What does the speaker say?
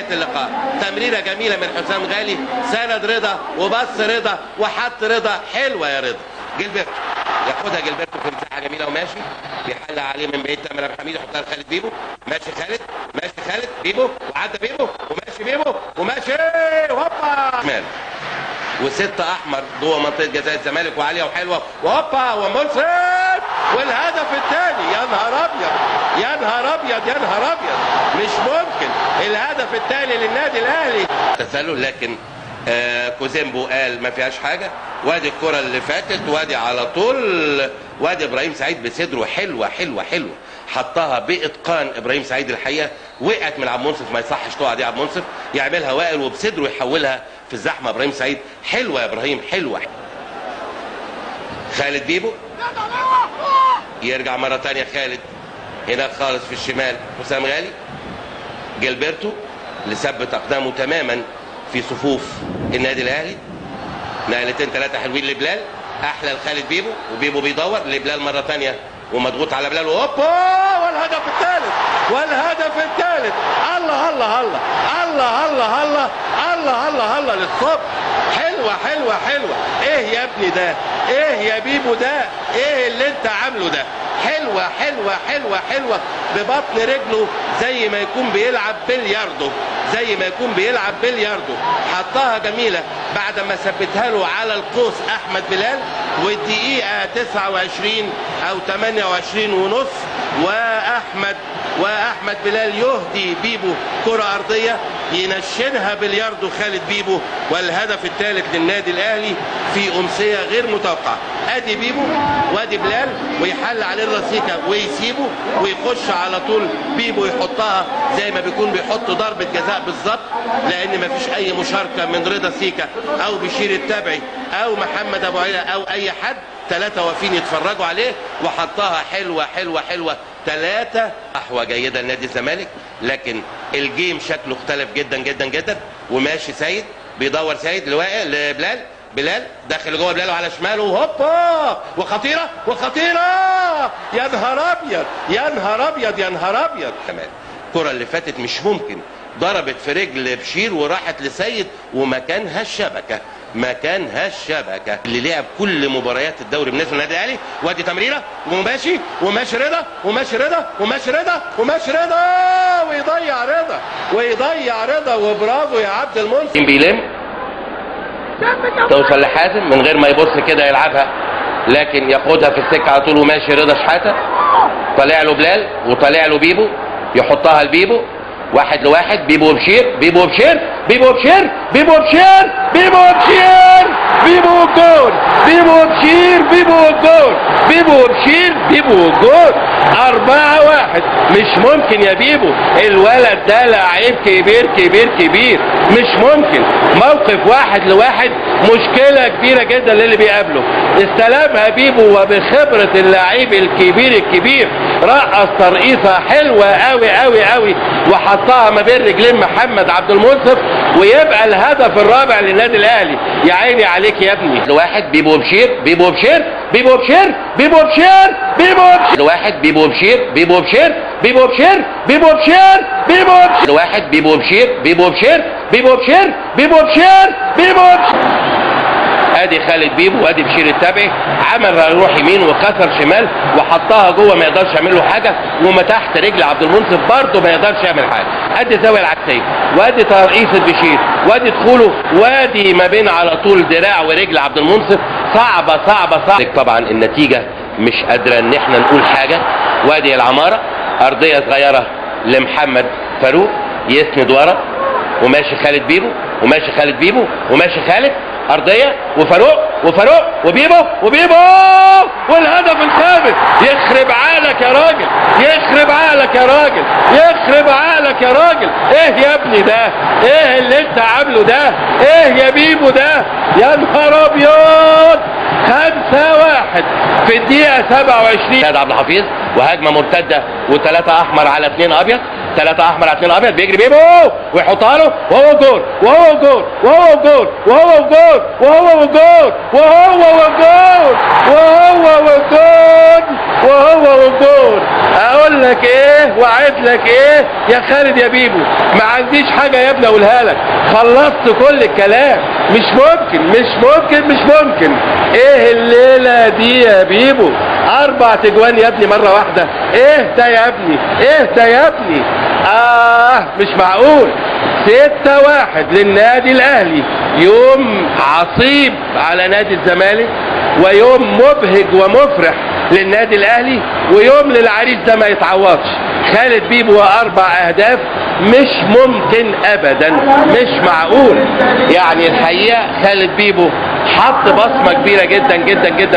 نهاية اللقاء. تمريره جميلة من حسام غالي، سند رضا وبص رضا وحط رضا، حلوة يا رضا. جilberto ياخدها جilberto في مساحة جميلة وماشي، بيحلق عليه من بعيد تامر عبد الحميد، يحطها لخالد بيبو، ماشي خالد، ماشي خالد بيبو، وعدى بيبو وماشي بيبو وماشي هوبا شمال، وستة احمر جوه منطقة جزاء الزمالك، وعاليه وحلوه وهوبا ومنصف، والهدف الثاني. يا نهار ابيض يا نهار ابيض يا نهار ابيض، مش ممكن الهدف الثاني للنادي الاهلي. تسلل، لكن كوزيمبو قال ما فيهاش حاجة. وادي الكره اللي فاتت، وادي على طول، وادي ابراهيم سعيد بصدره، حلوة حلوة حلوة، حطها باتقان ابراهيم سعيد الحقيقة، وقعت من عبد المنصف، ما يصحش تقع دي عبد المنصف، يعملها وائل وبصدره يحولها في الزحمة ابراهيم سعيد. حلوة يا ابراهيم حلوة. خالد بيبو يرجع مرة ثانية، خالد هناك خالص في الشمال، حسام غالي، جilberto اللي ثبت اقدامه تماما في صفوف النادي الاهلي. نقلتين ثلاثة حلوين لبلال، احلى لخالد بيبو، وبيبو بيدور لبلال مرة ثانية ومضغوط على بلال، وهوبا والهدف الثالث، والهدف الثالث. الله الله الله الله الله الله الله الله الله للصبح. حلوة حلوة حلوة. ايه يا ابني ده؟ ايه يا بيبو ده؟ ايه اللي انت عامله ده؟ حلوة حلوة حلوة حلوة، ببطن رجله زي ما يكون بيلعب بلياردو، زي ما يكون بيلعب بلياردو، حطها جميلة بعد ما ثبتها له على القوس احمد بلال. والدقيقة 29 او 28 ونص، واحمد بلال يهدي بيبو كره ارضية ينشنها بلياردو خالد بيبو، والهدف الثالث للنادي الاهلي في امسية غير متوقعه. ادي بيبو وادي بلال، ويحل عليه الرصيكه ويسيبه ويخش على طول بيبو يحطها زي ما بيكون بيحط ضربه جزاء بالظبط، لان مفيش اي مشاركة من رضا سيكا او بشير التبعي او محمد ابو عيله او اي حد، ثلاثة واقفين يتفرجوا عليه، وحطها حلوة حلوة حلوة. ثلاثة احوى جيدة لنادي الزمالك، لكن ال game شكله اختلف جدا جدا جدا. وماشي سيد بيدور، سيد لوائل لبلال، بلال داخل جوه بلال وعلى شماله، هوبا وخطيرة وخطيرة، يا نهار ابيض يا نهار ابيض يا نهار ابيض. تمام، الكره اللي فاتت مش ممكن، ضربت في رجل بشير وراحت لسيد ومكانها الشبكة، مكانها الشبكة. اللي لعب كل مباريات الدوري بالنسبة للنادي الاهلي. وادي تمريره وماشي وماشي رضا وماشي رضا وماشي رضا وماشي رضا، ويضيع رضا ويضيع رضا، وبرافو يا عبد المنصف. بيلم توصل لحازم من غير ما يبص كده يلعبها، لكن ياخدها في السكة على طول، وماشي رضا شحاته، طالع له بلال وطالع له بيبو، يحطها لبيبو، واحد لواحد، بيبو وبشير، بيبو وبشير، بيبو وبشير، بيبو وبشير، بيبو وبشير، بيبو والجول، بيبو وبشير، بيبو والجول، بيبو وبشير، بيبو والجول. 4-1. مش ممكن يا بيبو، الولد ده لعيب كبير كبير كبير، مش ممكن. موقف 1-1 مشكلة كبيرة جدا للي بيقابله. استلمها بيبو وبخبرة اللعيب الكبير الكبير رقص ترقيصة حلوة قوي قوي قوي، وحطها ما بين رجلين محمد عبد المنصف، ويبقى الهدف الرابع للنادي الاهلي. يا عيني عليك يا ابني. لواحد بيبو وبشير، بيبو وبشير، بيبو وبشير، بيبو وبشير، بيبو وبشير، لواحد بيبو وبشير، بيبو وبشير، بيبو وبشير، بيبو وبشير، بيبو وبشير، لواحد بيبو وبشير، بيبو وبشير، بيبو وبشير، بيبو وبشير، بيبو وبشير. ادي خالد بيبو وادي بشير التبعي، عمل روح يمين وكسر شمال وحطها جوه، ما يقدرش يعمل له حاجة، وما تحت رجل عبد المنصف برضه ما يقدرش يعمل حاجة. ادي الزاوية العكسيه، وادي ترقيصه بشير، وادي دخوله، وادي ما بين على طول دراع ورجل عبد المنصف. صعبة صعبة صعبة. طبعا النتيجة مش قادرة ان احنا نقول حاجة. وادي العمارة، ارضية صغيرة لمحمد فاروق يسند ورا، وماشي خالد بيبو وماشي خالد بيبو وماشي خالد، ارضية وفاروق وفاروق وبيبو وبيبو، والهدف الخامس. يخرب عقلك يا راجل، يخرب عقلك يا راجل، يخرب عقلك يا راجل. ايه يا ابني ده؟ ايه اللي انت عامله ده؟ ايه يا بيبو ده؟ يا نهار ابيض. 5-1 في الدقيقة 27. سيد عبد الحفيظ وهجمه مرتدة و3 احمر على 2 ابيض، 3 احمر على 2 ابيض. بيجري بيبو ويحطها له، وهو جول وهو جول وهو جول وهو جول وهو جول وهو جول وهو جول وهو جول. اقول لك ايه واعد لك ايه يا خالد يا بيبو، ما عنديش حاجة يا ابني اقولها لك، خلصت كل الكلام. مش ممكن مش ممكن مش ممكن، ايه الليلة دي يا بيبو؟ 4 تجوان يا ابني مرة واحدة، ايه ده يا ابني؟ ايه ده يا ابني؟ مش معقول. 6-1 للنادي الاهلي، يوم عصيب على نادي الزمالك، ويوم مبهج ومفرح للنادي الاهلي، ويوم للعريس ده ما يتعوضش. خالد بيبو 4 اهداف، مش ممكن ابدا، مش معقول. يعني الحقيقة خالد بيبو حط بصمة كبيرة جدا جدا جدا.